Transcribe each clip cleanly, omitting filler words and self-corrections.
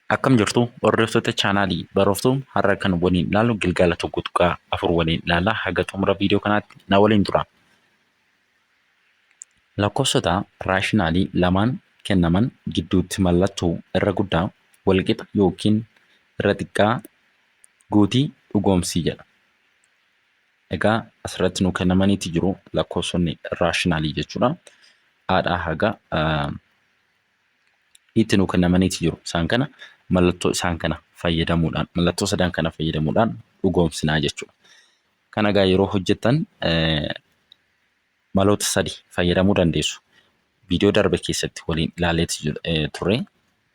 Akkam jirtu hordoftoota chaanaalii Baroftuu, har'a kan waliin ilaallu gilgaala 1.4 waliin ilaalla. Haga xumura viidiyoo kanaatti na waliin tura. Lakkoofsota raashinaalii lamaan kennaman gidduutti mallattoo irra guddaa, walqixa yookiin irra xiqqaa guutii dhugoomsii jedha. Egaa asirratti nu kennamaniiti jiru lakkoofsonni raashinaalii jechuudha. Aadhaa haga itti nu kennamaniiti jiru. Isaan kana mallattoo isaan kana fayyadamuudhaan, mallattoo sadan kana fayyadamuudhaan dhugoomsinaa jechuudha. Kana egaa yeroo hojjettan maloota sadi fayyadamuu dandeessu. Viidiyoo darbe keessatti waliin ilaaleeti turre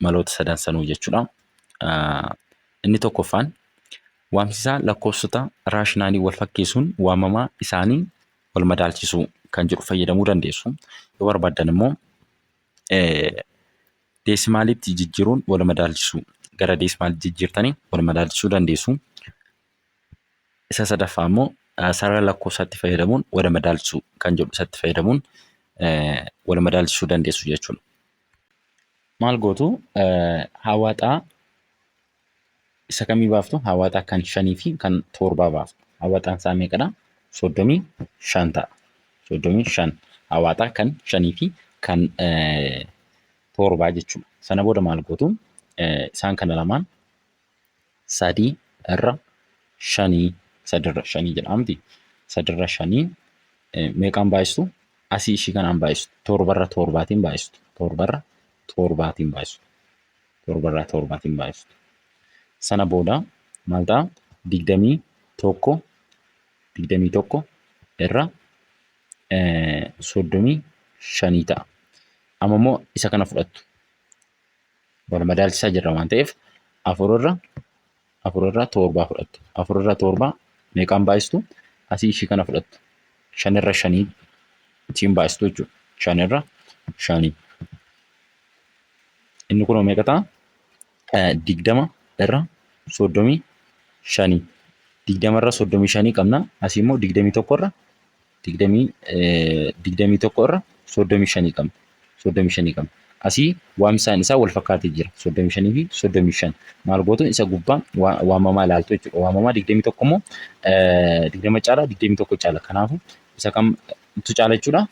maloota sadan sanuu jechuudha. Inni tokkoffaan waamsisaa lakkoofsota raashinaalii wal fakkeessuun waamamaa isaanii wal madaalchisuu kan jedhu fayyadamuu dandeessu. Yoo barbaaddan immoo deesimaalitti jijjiiruun wal madaalchisuu, gara deesimaalitti jijjiirtanii wal madaalchisuu dandeessu. Isa sadaffaa immoo sarara lakkoofsaatti fayyadamuun wal madaalchisuu kan jedhu isatti fayyadamuun wal madaalchisuu dandeessu jechuudha. Maal gootu? Hawaaxaa isa kamii baaftu? Hawaaxaa kan shanii fi kan torbaa baaftu. Hawaaxaan isaa meeqadha? 35 ta'a. 35 hawaaxaa kan shanii fi kan torbaa jechuudha. Sana booda maal gootu? Isaan kana lamaan sadii irra shanii, sadirra shanii jedhamti. Sadirra shanii meeqaan baay'istu? Asii ishii kanaan baay'istu. Torbarra torbaatiin baay'istu. Torbarra torbaatiin baay'istu. Torbarraa torbaatiin baay'istu. Sana booda maal ta'a? 21, 21 irra 35 ta'a. Amma immoo isa kana fudhattu. Wal madaalchisaa jirra waan ta'eef afur irra torbaa fudhattu. Afur irra torbaa meeqaan baay'istu? Asii ishii kana fudhattu. Shanirra shanii ittiin baay'istu jechuudha. Shanirra shanii. Inni kunoo meeqa ta'a? 20 irra 35. 20 irra 35 qabna. Asii immoo 21 irra 21 irra 35 qabna. 35 qabna. Asii waamsaan isaa wal fakkaatee jira. 35 fi 35. Maal gootu? Isa gubbaa waamamaa ilaaltu jechuudha. Waamamaa 21 immoo 20 caala, 21 caala. Kanaafuu isa kamtu caala jechuudha?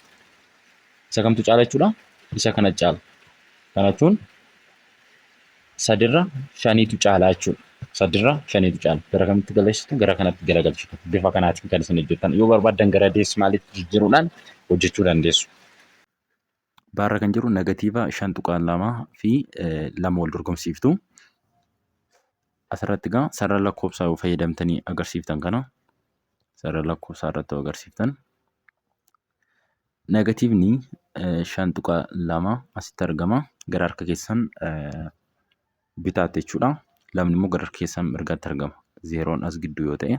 Isa kamtu caala jechuudha? Isa kana caala. Kana jechuun sadirra shaniitu caala jechuudha. Sadirra shaniitu caala. Gara kamitti galchitu? Gara kanatti galagalchitu. Bifa kanaatiin kan isin hojjettan. Yoo barbaaddan gara deesimaalitti jijjiiruudhaan hojjechuu dandeessu. Baarra kan jiru negatiiva 5.2 fi 2 wal dorgomsiiftu. Asirratti egaa sarara lakkoofsaa yoo fayyadamtanii agarsiiftan, kana sarara lakkoofsaa irratti yoo agarsiiftan, negatiivni 5.2 asitti argama. Gara harka keessan bitaatti jechuudha. Lamni immoo gara harka keessan mirgaatti argama. Zeeroon as gidduu yoo ta'e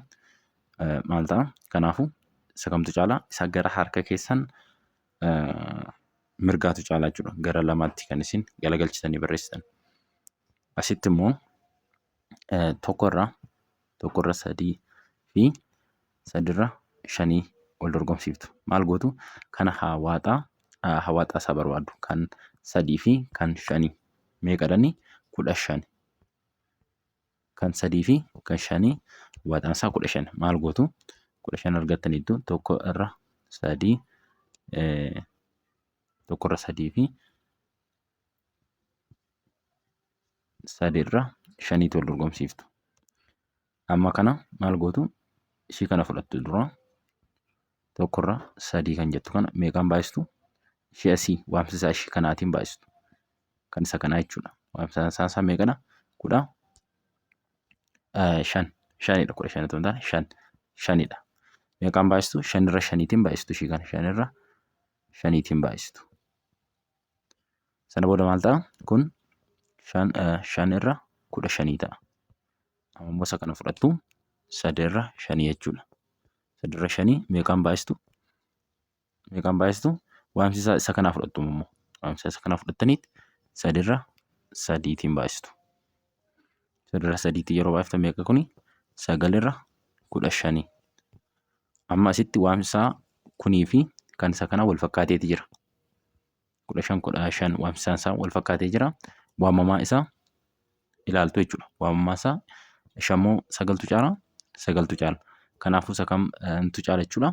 maal ta'a? Kanaafuu isa kamtu caala? Isa gara harka keessan mirgaatu caala jechuudha. Gara lamaatti kan isin galagalchitanii barreessitan. Asitti immoo tokkorra tokkorra sadii fi sadirra shanii wal dorgomsiiftu. Maal gootu? Kana hawaaxaa isaa barbaaddu. Kan sadii fi kan shanii meeqadhani? 15. Kan sadii fi kan shanii hawaaxaan isaa 15. Maal gootu? 15 argattaniittu, tokko irra sadii, tokko irra sadii fi sadi irra shaniitu wal dorgomsiiftu. Amma kana maal gootu? Ishii kana fudhattu dura. Tokko irra sadii kan jettu kana meeqaan baay'istu? Ishee asii waamsisaa ishii kanaatiin baay'istu. Kan isa kanaa jechuudha. Waamsisaan isaa meeqadha? 15. Shanidha. 15 otoo hin taane shan. Shanidha. Meeqaan baay'istu? Shanirra shaniitiin baay'istu ishii kana. Shanirra shaniitiin baay'istu. Sana booda maal ta'a? Kun shan irra 15 ta'a. Amma immoo isa kana fudhattu, sadi irra shanii jechuudha. Sadi irra shanii meeqaan baay'istu? Meeqaan baay'istu? Waamsisaa isa kanaa fudhattu immoo. Waamsisaa isa kanaa fudhattaniit sadi irra sadiitiin baay'istu. Sadi irra sadiitiin yeroo baay'iftan meeqa kuni? Sagal irra 15. Amma asitti waamsisaa kunii fi kan isa kanaa wal fakkaateeti jira. 15 15 waamsisaan isaa wal fakkaatee jira. Waamamaa isaa ilaaltu jechuudha. Waamamaa isaa shammoo sagaltu caala sagaltu caala. Kanaafuu isa kamtu caala jechuudha.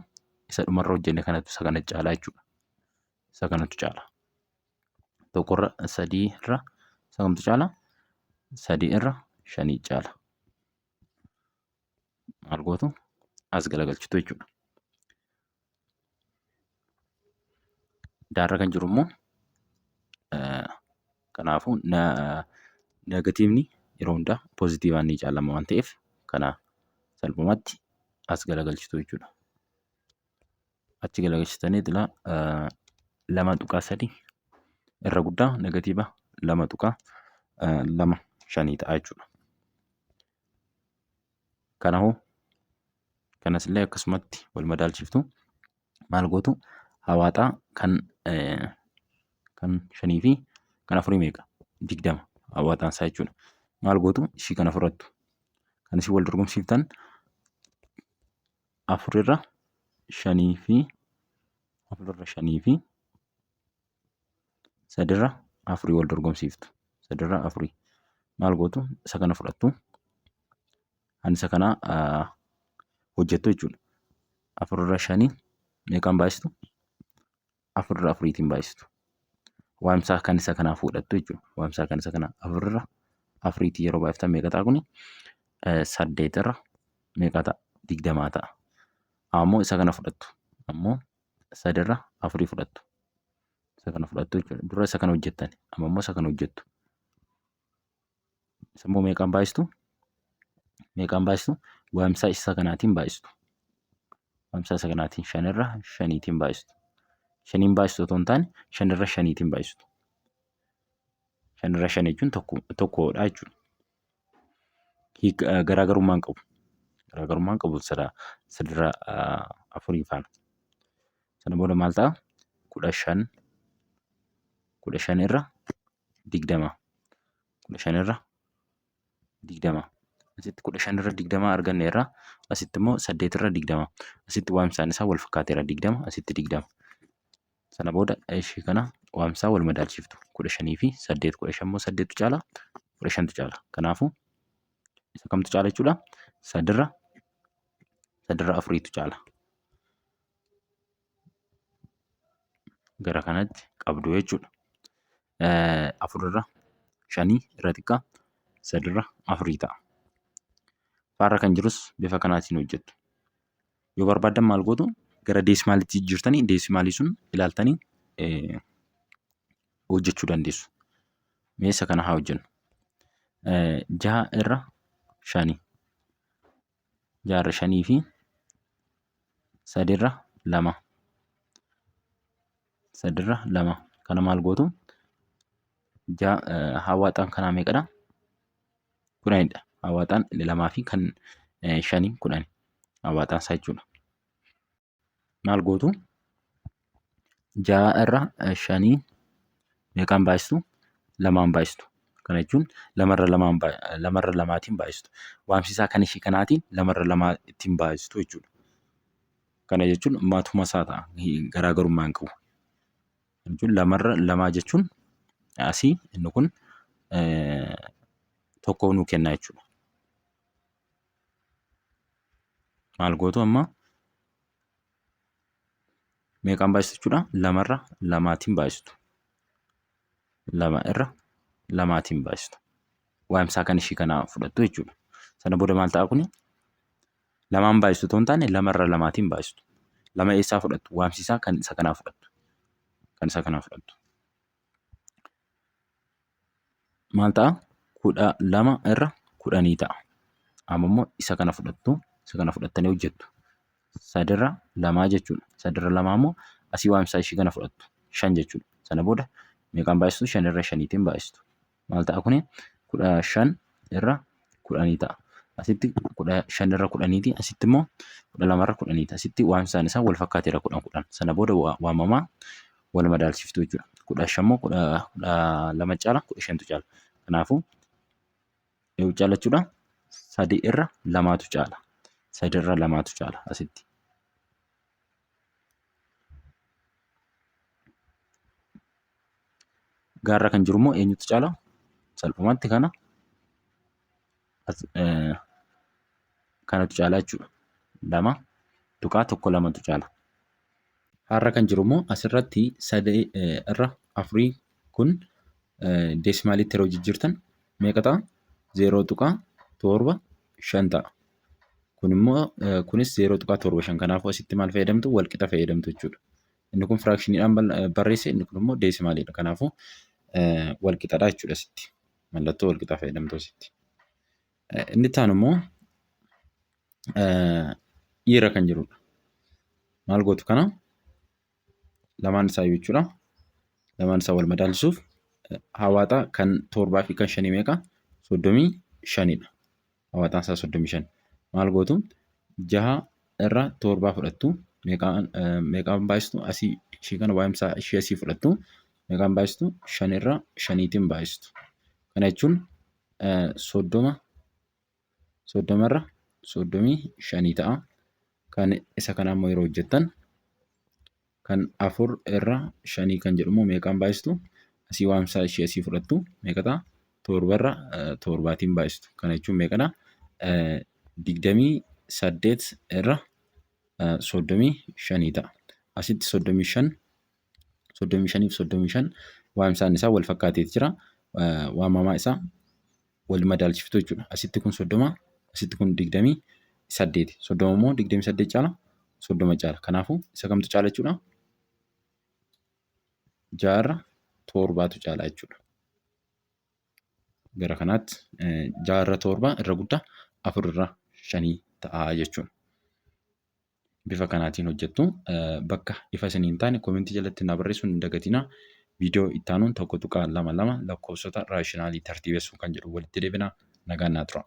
Isa dhumarra hojjenne kanatu isa kana caala jechuudha. Isa kanatu caala. Tokkorra sadii irra isa kamtu caala? Sadii irra shanii caala. Maal gootu? As galagalchitu jechuudha. Daarra kan jiru immoo kanaafuu negatiivni yeroo hundaa poozitiivaan ni caalama waan ta'eef kana salphumatti as galagalchitu jechuudha. Achi galagalchitanii ilaa 2.3 irra guddaa negatiiva 2.25 ta'a jechuudha. Kana hoo kanas illee akkasumatti wal madaalchiftu maal gootu hawaaxaa kan kan shanii fi kan afurii meeqa 20 hawaaxaan isaa jechuudha. Maal gootu ishii kana fudhattu kan isin wal dorgomsiiftan afurirra shanii fi afurirra shanii fi sadirra afurii wal dorgomsiiftu. Sadirra afurii maal gootu isa kana fudhattu kan isa kana hojjettu jechuudha. Afurirra shanii meeqaan baay'istu? Afurirra afuriitiin baay'istu. Waamsaa kan isa kanaa fudhattu jechuudha. Waamsaa kan isa kanaa afurirra afuriitiin yeroo baay'iftan meeqa ta'a kuni? Saddeetirra meeqa ta'a? 20 ta'a. Ammoo isa kana fudhattu. Ammoo sadirra afurii fudhattu. Isa kana fudhattu jechuudha. Dura isa kana hojjettan. Amma immoo isa kana hojjettu. Isa immoo meeqaan baay'istu? Meeqaan baay'istu? Waamsaa isa kanaatiin baay'istu. Waamsaa isa kanaatiin shanirra shaniitiin baay'istu. Shaniin baay'istu otoo hin taane shanirra shaniitiin baay'istu. Shanirra shan jechuun tokkodha jechuudha. Garaagarummaa hin qabu. Garaagarummaa hin qabu sadirra afurii faana. Sana booda maal ta'a? 15 15 irra 20 15 irra 20 asitti 15 irra 20 arganneerra asitti immoo 8 irra 20 asitti waamsaan isaa wal fakkaateera 20 asitti 20 sana booda ishee kana waamsaa wal madaalchiftu 15 fi 8 15 immoo 8tu caala 15tu caala kanaafuu isa kamtu caala jechuudha sadirra sadirra afuriitu caala gara kanatti qabdu jechuudha. Afurirra shanii irra xiqqaa sadirra afurii ta'a. Faarra kan jirus bifa kanaatiin hojjettu. Yoo barbaaddan maal gootu gara deesimaalitti jijjiirtanii deesimaalii sun ilaaltanii hojjechuu dandeessu. Mee isa kana haa hojjennu. Jaha irra shanii. Jaha irra shanii fi sadirra lama. Sadirra lama. Kana maal gootu? Jaha hawaaxaan kanaa meeqadha? 10dha. Hawaaxaan lamaa fi kan shanii 10. Hawaaxaan isaa jechuudha. Maal gootu? Ja'a irra shanii meeqaan baay'istu? Lamaan baay'istu. Kana jechuun lamarra lamaan lamarra lamaatiin baay'istu. Waamsisaa kan ishii kanaatiin lamarra lamaa ittiin baay'istu jechuudha. Kana jechuun matuma isaa ta'a. Garaagarummaa hin qabu. Kana jechuun lamarra lamaa jechuun asii inni kun tokko nuu kenna jechuudha. Maal gootu amma meeqaan baay'istu jechuudha? Lamarra lamaatiin baay'istu. Lama irra lamaatiin baay'istu. Waamsaa kan ishii kanaa fudhattu jechuudha. Sana booda maal ta'a kuni? Lamaan baay'istu otoo hin taane lamarra lamaatiin baay'istu. Lama eessaa fudhattu? Waamsisaa kan isa kanaa fudhattu. Kan isa kanaa fudhattu. Maal ta'a? 12 irra kudhanii ta'a. Amma immoo isa kana fudhattu. Isa kana fudhattanii hojjettu. Sadirra lamaa jechuudha. Sadirra lamaa immoo asii waamsisaa ishii kana fudhattu. Shan jechuudha. Sana booda meeqaan baay'istu? Shan irra shaniitiin baay'istu. Maal ta'a kuni? 15 irra kudhanii ta'a. Asitti 15 irra kudhaniiti. Asitti immoo 12 irra kudhaniiti. Asitti waamsisaan isaa wal fakkaateera 10 10. Sana booda waamamaa wal madaalchiftu jechuudha. 15 immoo 12 caala 15tu caala. Kanaafuu eenyu caala jechuudha? Sadi irra lamaatu caala. Sadi irra lamaatu caala asitti. Gaarra kan jiru immoo eenyutu caala? Salphumatti kana Kanatu caala jechuudha. 2.12tu caala. Har'a kan jiru immoo asirratti sadii irra afurii kun deesimaalitti yeroo jijjiirtan meeqa ta'a? 0.75 ta'a. Kun immoo kunis 0.75, kanaafuu asitti maal fayyadamtu? Walqixa fayyadamtu jechuudha. Inni kun firaakshiniidhaan barreesse, inni kun immoo deesimaaliidha. Kanaafuu walqixadha jechuudha asitti. Mallattoo walqixaa fayyadamtu asitti. Inni itti aanu immoo dhiira kan jirudha. Maal gootu kana lamaan isaa jechuudha. Lamaan isaa wal madaalchisuuf hawaaxaa kan torbaa fi kan shanii meeqa? 35dha. Hawaaxaan isaa 35. Maal gootu? Jaha irra torbaa fudhattu, meeqaan baay'istu? Asii ishee kana waa'imsaa ishee asii fudhattu, meeqaan baay'istu? Shan irra shaniitiin baay'istu. Kana jechuun 30, 30 irra 35 ta'a. Kan isa kana immoo yeroo hojjettan kan afur irra shanii kan jedhu immoo meeqaan baay'istu? Asii waamsaa ishee asii fudhattu, meeqa ta'a? Torba irra torbaatiin baay'istu. Kana jechuun meeqadha? 28 irra 35 ta'a. Asitti 35, 35 fi 35 waamsaan isaa wal fakkaateeti jira. Waamamaa isaa wal madaalchiftu jechuudha. Asitti kun 30, asitti kun 28. 30 immoo 28 caala? 30 caala. Kanaafuu isa kamtu caala jechuudha? Jaha irra torbaatu caala jechuudha. Gara kanaatti jaha irra torba irra guddaa afur irra shanii ta'a jechuudha. Bifa kanaatiin hojjettu. Bakka ifa isinii hin taane koomentii jalatti naa barreessuun hin dagatinaa. Viidiyoo itti aanuun 1.22 lakkoofsota raashinaalii tartiibessuu kan jedhu walitti deebina. Nagaan naa tura.